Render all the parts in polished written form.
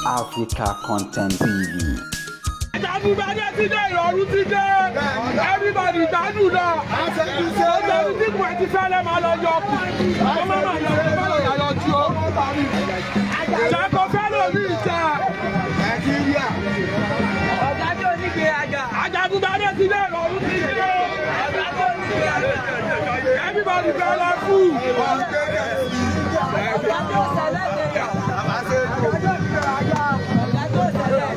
Africa Content TV. Ajagungbadé ti dé, ìrọ̀rùn ti dé. Everybody gbádùn lọ. Ọjọ́ tí kò ti fẹ́lẹ́ máa lọ yọ kù. Ọmọ máa yọ kù, máa lọ yọ ju o. Jẹ́kọ̀ fẹ́ lómi ìjà. Nàìjíríà. Ọ̀gá tó nígbéraga. Ajagungbadé ti dé, ìrọ̀rùn ti dé. Ọ̀gá tó nígbéraga. Everybody fẹ́lẹ́ fún. Ọ̀gá tó sẹlẹ̀. Ọ̀gá tó sẹlẹ̀.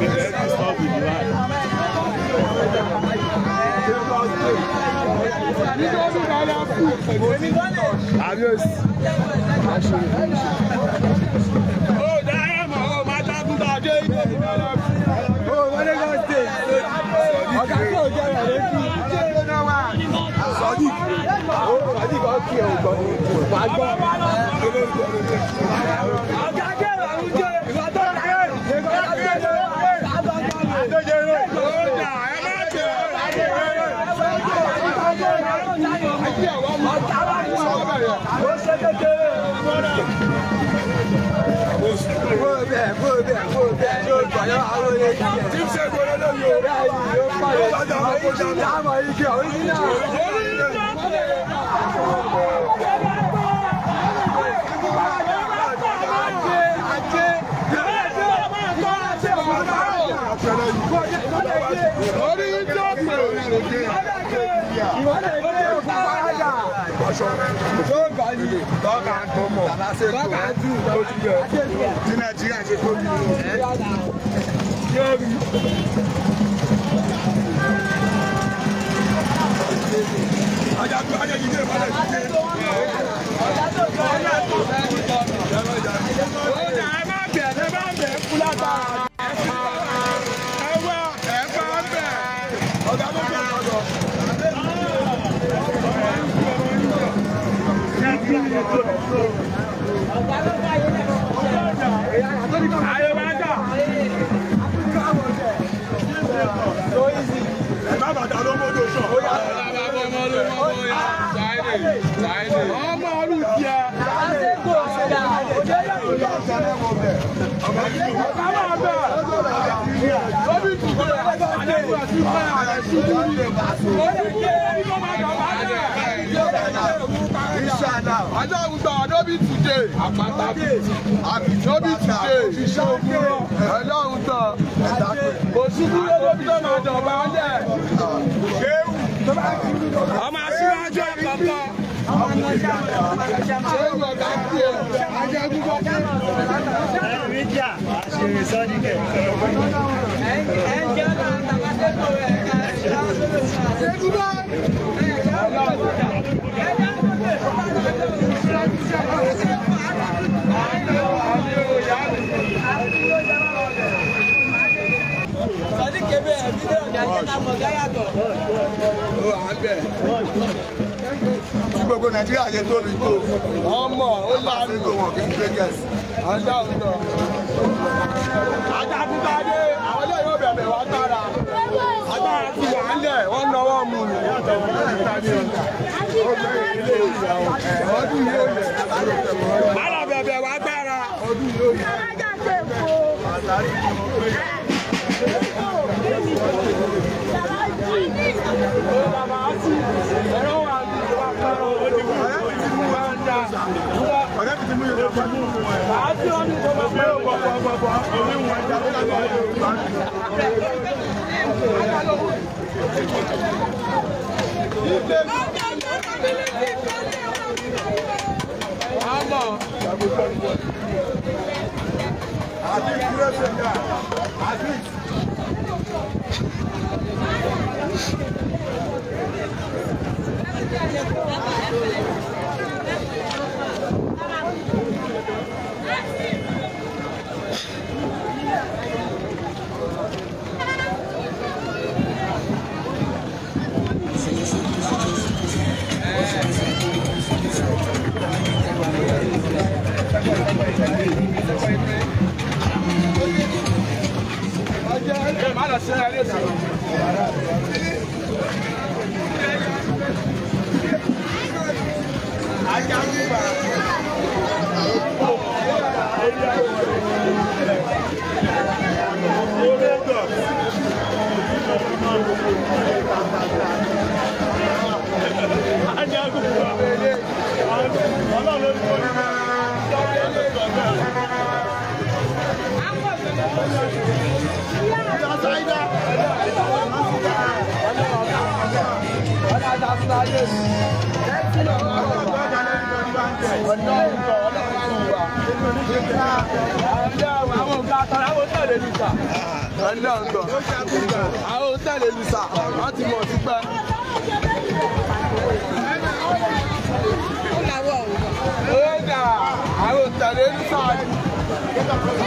Nítorí fẹ́lẹ́ fún. Ó dá ẹ̀ mọ̀, ó máa Ajagungbadé nítorí fẹ́lẹ́ fún. Ọ̀gá tó jẹ́ rẹ̀ lójú. Sadiq, ó Sadiq ó kí ẹ ò gbọ́. Màá gbọ́. Ọ̀gá jẹ́ ìrọ̀rùn jẹ́ ìwà tó rẹ̀. Ó dà ẹ má bẹ̀rẹ̀. Bó bẹ́ẹ̀ bó bẹ́ẹ̀ yóò gbọ́ yóò àwọn olè jẹ́. Bẹ́ẹ̀ ni yóò pààyàn. Àmọ̀ ike ọ̀ríjínà. Orí ìjọ pè. Tí Nàìjíríà ṣe tóbi tó. Ó dà ẹ má bẹ̀ ẹ má bẹ̀ kú lágbára. Ẹ wá ẹ bá bẹ̀. Ọ̀gá tó bẹ̀rẹ̀ lọ́dọ̀. Ayé wa dà. Ọmọ ọlù tiẹ̀. Ọ̀gá máa bẹ̀. Lóbi tùdé. Àdéhùn àti ìfẹ́ àrẹ ṣubú. Oṣù lórí kó máa dọ̀ wá dẹ̀. Inshallah. Ajagungbà lóbi tùdé. Lóbi tùdé. Ọlọ́run tán. Kò ṣubú lóbi tó máa dọ̀ wá dẹ̀. Ọmọ aṣíwájú àkọ́kọ́. Ṣé ìwọ̀n ká kú ẹ? Ajagungbà. Tí gbogbo Nàìjíríà ṣe tóbi tó. Ọmọ ó lánàá. Àsìkò wọn kì í gbé gẹ̀ẹ́sì. Ajagungbadé àwọn ilé yóò bẹ̀rẹ̀ wá tára. Agbára ti wà ńlẹ̀ wọ́n náwó mú mi. Ọdún yóò yẹ. Má lọ bẹ̀bẹ̀ wá gbára. Ọdún yóò yẹ. Ẹ̀rọ wà ní ìjọba pẹ̀lú Ọ̀rẹ́ mi ti mú Yorùbá. Àti ọdún tó máa pẹ́ pọ̀pọ̀pọ̀pọ̀. Àmọ́. Àti ìdúró ṣe yà. Àti. Ẹ má lọ sí ẹ léṣe. Ajagungbà. Àwọn tẹ̀lé lùsà, wọ́n ti mọ̀ sí pẹ́. Ó dà, àwọn tẹ̀lé lùsà ni.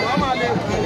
Wọ́n máa lè kú.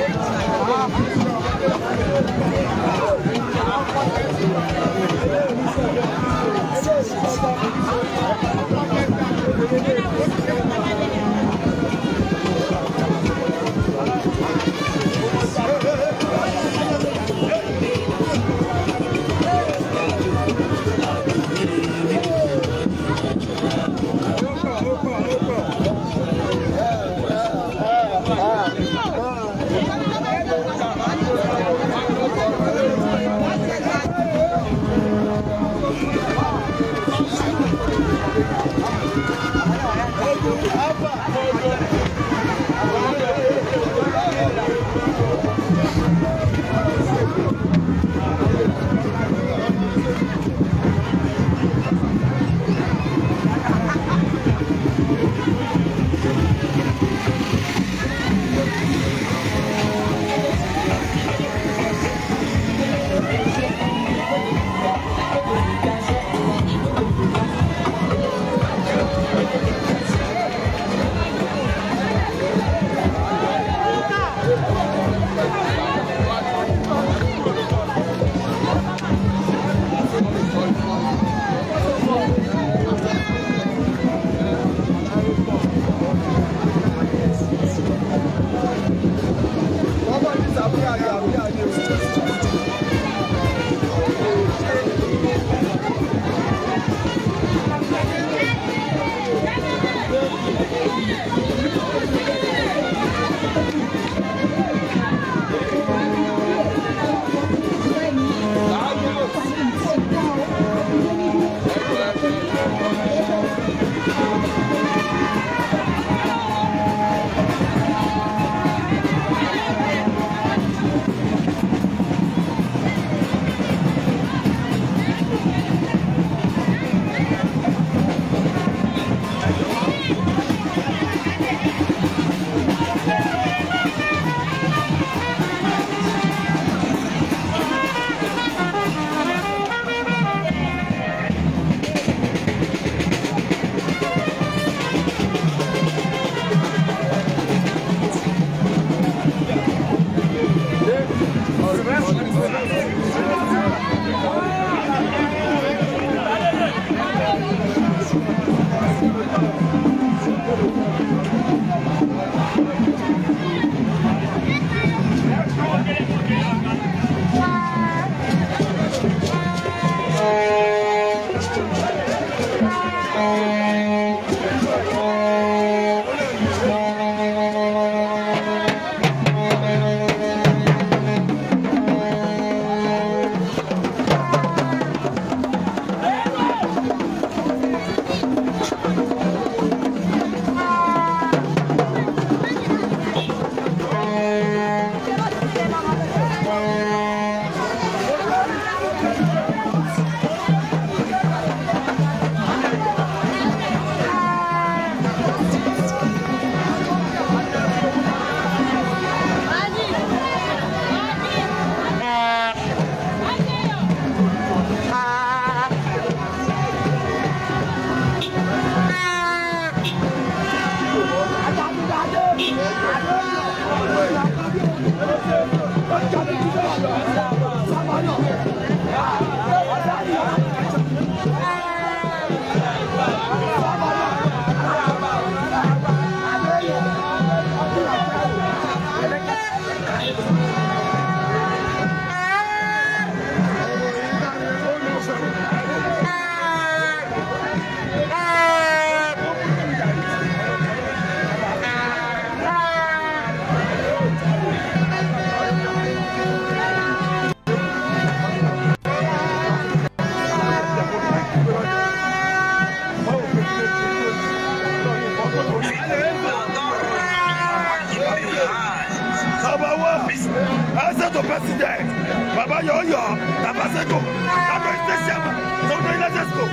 Answer to president. Baba Yoyo, Tabaseko, Baba Station, Let's go.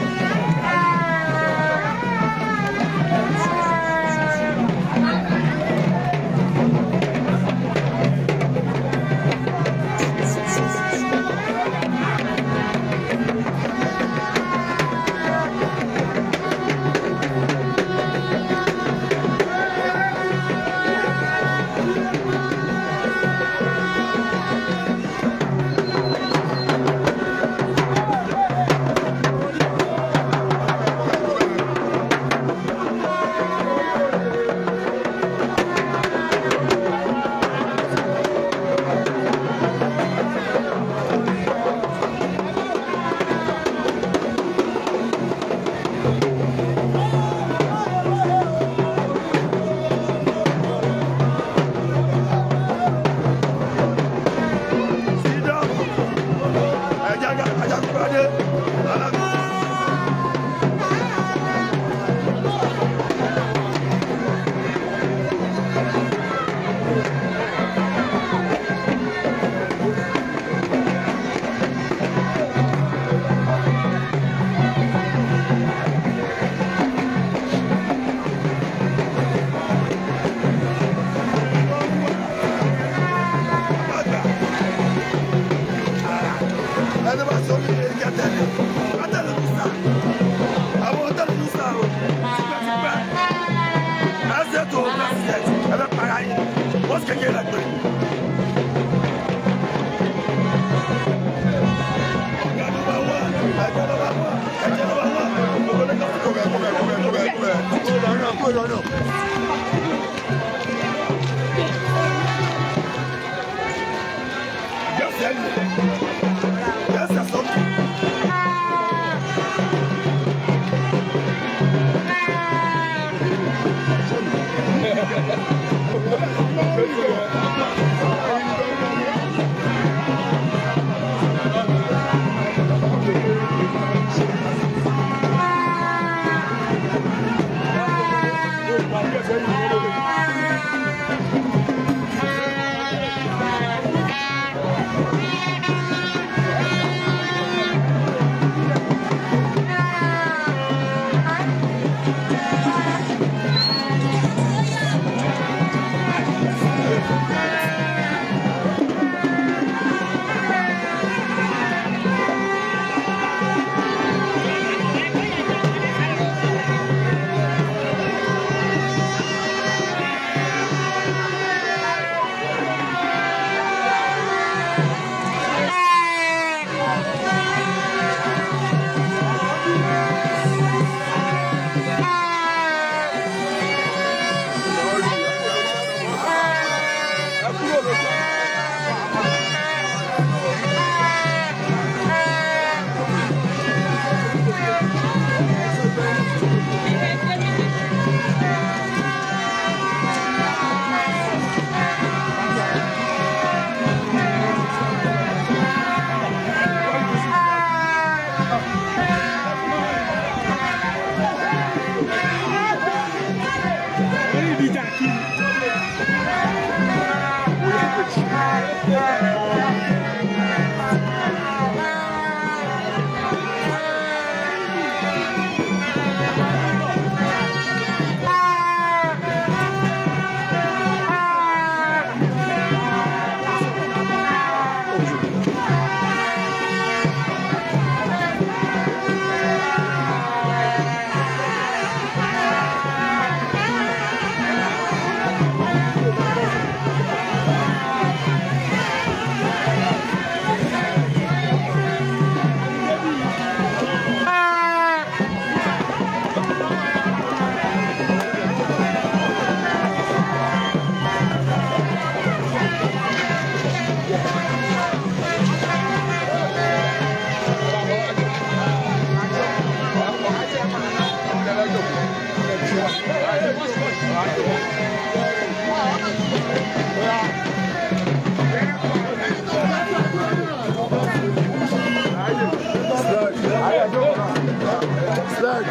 Slug.